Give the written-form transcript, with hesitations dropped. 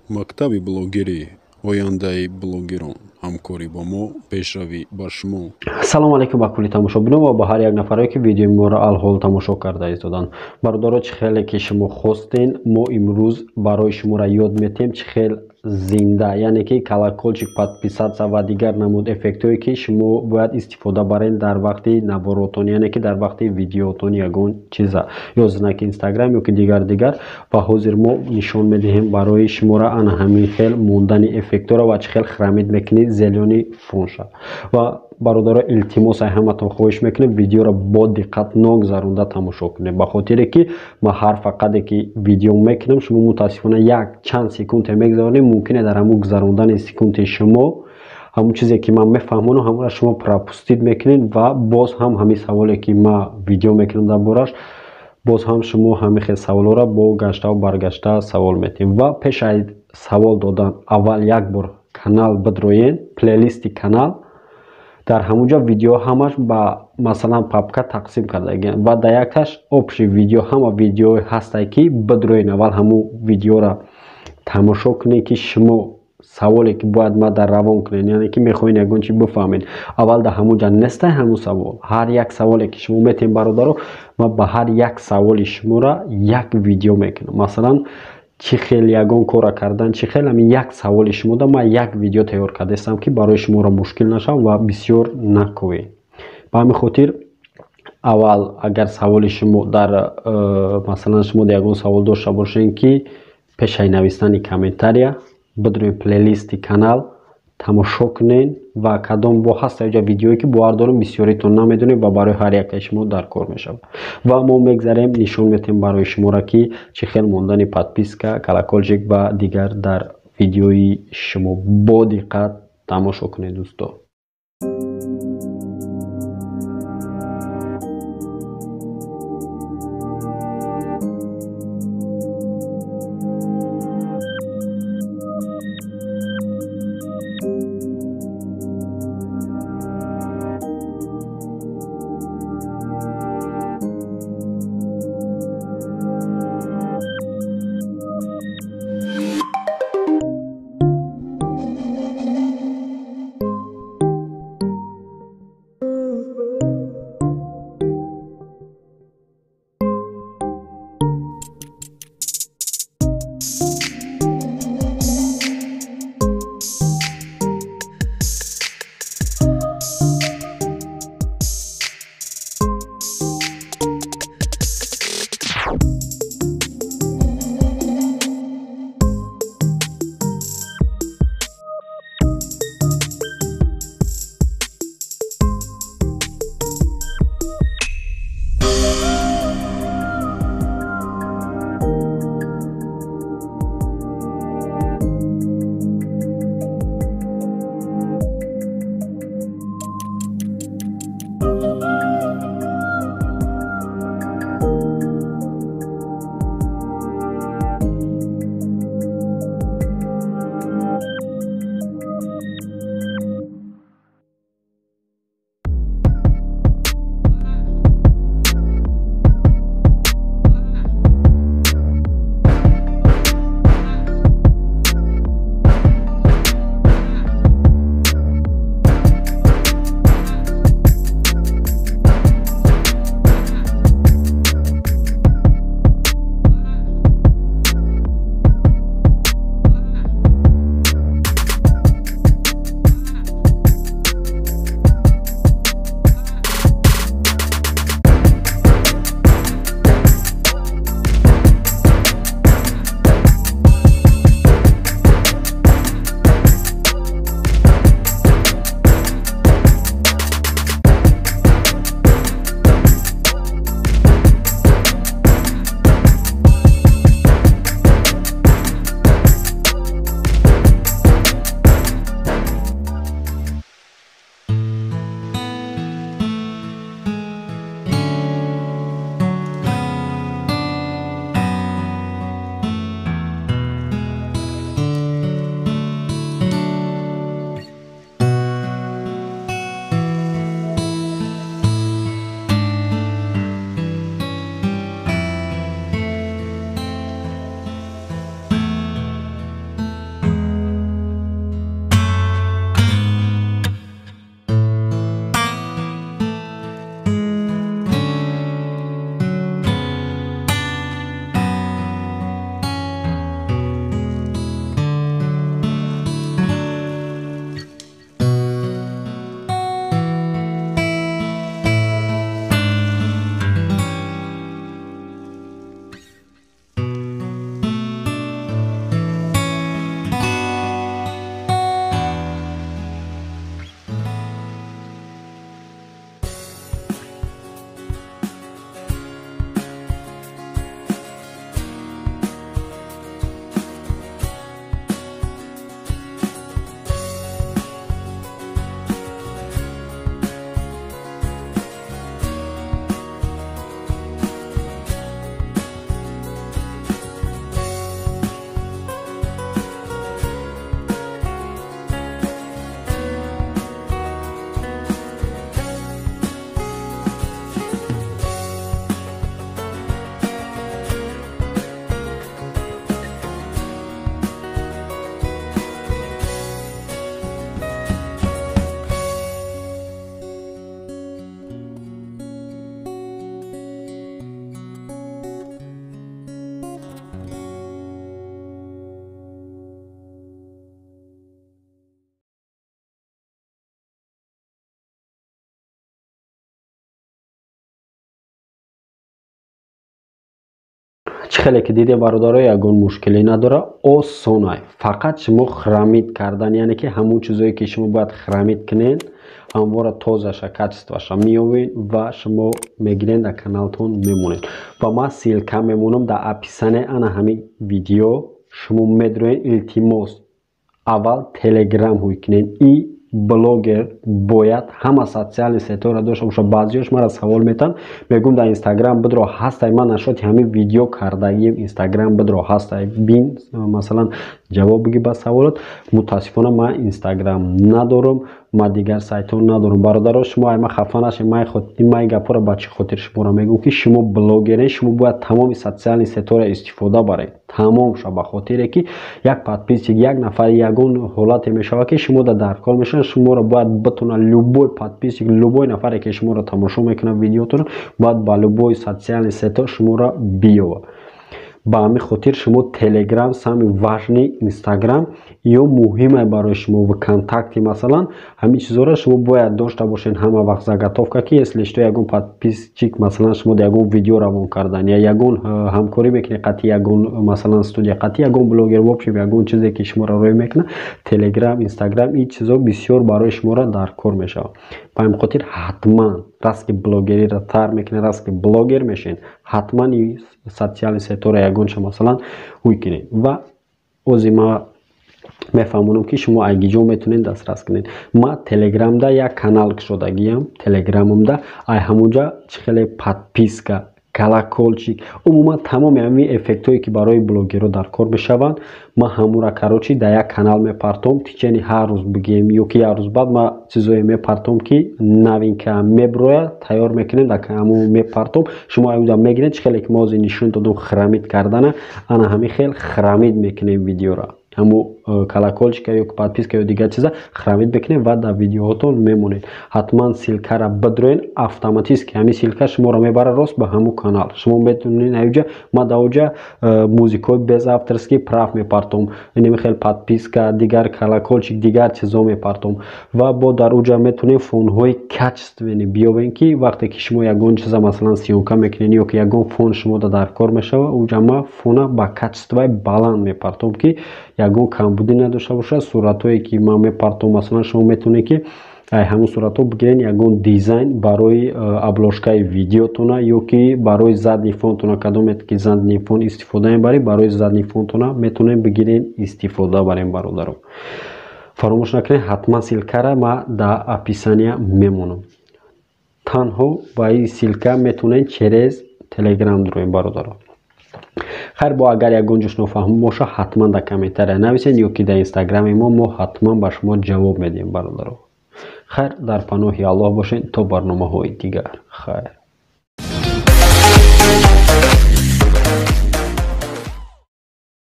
Мактаби блогерӣ, ояндаи блогерон, ҳамкорӣ бо мо, пешравӣ ба шумо. Салому алайкум ба кулли тамошобинон ва ба ҳар як нафаре, ки видеои моро алҳол тамошо карда истоданд. Бародаро, чӣ хеле ки шумо хостен, мо имрӯз барои шуморо ёд метем, чӣ хел зинда, яъне ки колокольчик, подписаться ва дигар намуд эффектҳое, ки шумо бояд истифода барен дар вақти наворотон, яъне ки дар вақти видеотон ягон чиза ё знаки Инстаграм ё ки дигар дигар. Ва ҳозир мо нишон медиҳем барои шуморо ана ҳамин хел мондани эффектҳоро ва чӣ хел хромить мекунед зелёный фонша. Ва бародаро, илтимос, ай ҳаматон хоҳиш мекунем, видеоро бо диққат ногзаронда тамошо кунед, ба хотире ки ма ҳар фақате ки видео мекунам, шумо мутаассифона як чанд секунде мегзаронед, мумкине дар ҳамун гузарондани секунди шумо ҳамун чизе ки ман мефаҳмонам, ҳамонро шумо пропустить мекунед ва боз ҳам ҳамин саволе ки ман видео мекунам дар бораш, боз ҳам шумо ҳамин хел саволҳоро бо гаштаву баргашта савол метиҳед. Ва пеш аз савол додан аввал як бор канал бидроен, плейлисти канал, дар ҳамунҷо видео ҳамаш ба масалан папка тақсим кардагианд ва дар якташ общий видео, ҳама видеои ҳастае, ки бидроен, аввал ҳамун видеоро тамошо кунед, ки шумо саволе ки бояд ма дар равон кунед, яъне ки мехоҳед ягон чи бифаҳмед, аввал дар ҳамун ҷа нестай ҳамун савол. Ҳар як саволе ки шумо метиҳед, бародаро, ма ба ҳар як саволи шуморо як видео мекунам. Масалан, чӣ хел ягон корро кардан, чӣ хел ҳамин як саволи шумода ман як видео тайёр кардаистам, ки барои шуморо мушкил нашавад ва бисёр накӯед. Ба ҳамин хотир аввал агар саволи шумо дар масалан шумо ягон савол дошта бошед, ки пешаи навистани комментария бидроед плейлисти канал тамошо кунед ва кадом бо ҳаст ҷа видеое ки бовар дорам бисёритон намедонед ва барои ҳар якаи шумо дар кор мешавад. Ва мо мегзарем, нишон метиҳем барои шуморо, ки чӣ хел мондани подписка, колокольчик ва дигар дар видеои шумо. Бо диққат тамошо кунед, дӯсто. Хеле ки дидем, бародаро, ягон мушкиле надора, осонай. Фақат шумо хранить кардан, яъне ки ҳамон чизое, ки шумо бояд хранить кунед, ҳамвора тозаша, качествоша меёбед ва шумо мегиред, дар каналтон мемонед. Ва ман ссылка мемонам дар описание ана ҳамин видео, шумо медроед. Илтимос, аввал Телеграм ҳуй кунед. И блогер бояд ҳама социальный сетьҳоро дошта бошад. Баъзиёш мара савол метаҳанд, мегӯм, дар Инстаграм бидро, ҳастай. Ман нашоти ҳамин видео кардагием, Инстаграм бидро, ҳастай, бин, масалан, ҷавоб биги ба саволот. Мутаассифона, ман Инстаграм надорам, ман дигар сайтҳо надорам. Бародаро, шумо ай ман хафа нашед. Ман гапҳоро ба чӣ хотир шуморо мегӯм? Ки шумо блогерен, шумо бояд тамоми социальный сетьҳоро истифода баред, тамомша, ба хотире ки як подписчик, як нафар, ягон ҳолате мешавад, ки шумо дар кор мешавад, шуморо бояд битона любой подписчик, любой нафаре, ки шуморо тамошо мекунад видеотонро, бояд ба любой социальный сетьҳо шуморо биёвад. Ба ҳамин хотир шумо Телеграм самый важный, Инстаграм ё муҳиме барои шумо, ВКонтакте, масалан, ҳамин чизҳоро шумо бояд дошта бошед ҳама вақт заготовка, ки если что, ягон подписчик, масалан, шумо ягон видео равон кардан я ягон ҳамкорӣ мекунед қатъи ягон, масалан, студия, қатъи ягон блогер, в общем, ягон чизе, ки шуморо рӯй мекунад, Телеграм, Инстаграм, ин чизҳо бисёр барои шуморо дар кор мешавад. Ба ҳамин хотир ҳатман, раз ки блогериро тар мекунед, раз ки блогер мешавед, ҳатман социальный сетьҳоро ягонча, масалан, ҳуй кунед. Ва ози ма мефаҳмонам, ки шумо айгиҷо метавонед дастрас кунед. Ма Телеграмда як канал кушодагиам. Телеграмамда ай ҳамонҷа чӣ хеле подписка, колокольчик, умуман тамоми ҳамин эффектҳое, ки барои блогерҳо дар кор мешаванд, ман ҳамура, короче, дар як канал мепартом. Течение ҳар рӯз бигем ё ки як рӯз баъд ма чизое мепартом, ки новинка меброяд, тайёр мекунем, дар ҳамун мепартом, шумо аюда мегиред. Чӣ хеле ки ма ҳозир нишон додам хранить кардана, ана ҳамин хел хранить мекунем видеоро, ҳамун колокольчика ё подписка ё дигар чиза хранить мекунем ва дар видеоҳотон мемонед. Ҳатман ссылкара бидроен, автоматически ҳамин ссылка шуморо мебарад рост ба ҳамун канал. Шумо метавонед аюҷа, ма дар оҷа музикҳои без авторский прав мепартом, инами хел подписка, дигар колокольчик, дигар чизо мепартом. Ва бо дар уҷа метавонем фонҳои качественный биёбем, ки вақте ки шумо ягон чиза, масалан, съёмка мекунед ё ки ягон фон шумода дар кор мешавад, уҷа ма фона ба качествои баланд мепартом, ки ягон камбудӣ надошта бошад. Суратҳое, ки ман мепартом, масалан, шумо метавонед, ки ҳамун суратҳо бигирен, ягон дизайн барои обложкаи видеотона ё ки барои задний фонтона, кадоме ки задний фон истифода мебаред, барои задний фонтона метавонем бигирен, истифода барем. Бародаро, фаромӯш накунед, ҳатман ссылкара ма дар описания мемонам. Танҳо ба ин ссылка метавонед через Телеграм дуроем. Бародаро, хайр, бо агар ягон ҷош нофаҳм боша, ҳатман дар комментария нависед ё ки дар Инстаграми мо, мо ҳатман ба шумо ҷавоб медиҳем. Бародаро, хайр, дар паноҳи Аллоҳ бошед то барномаҳои дигар. Хайр.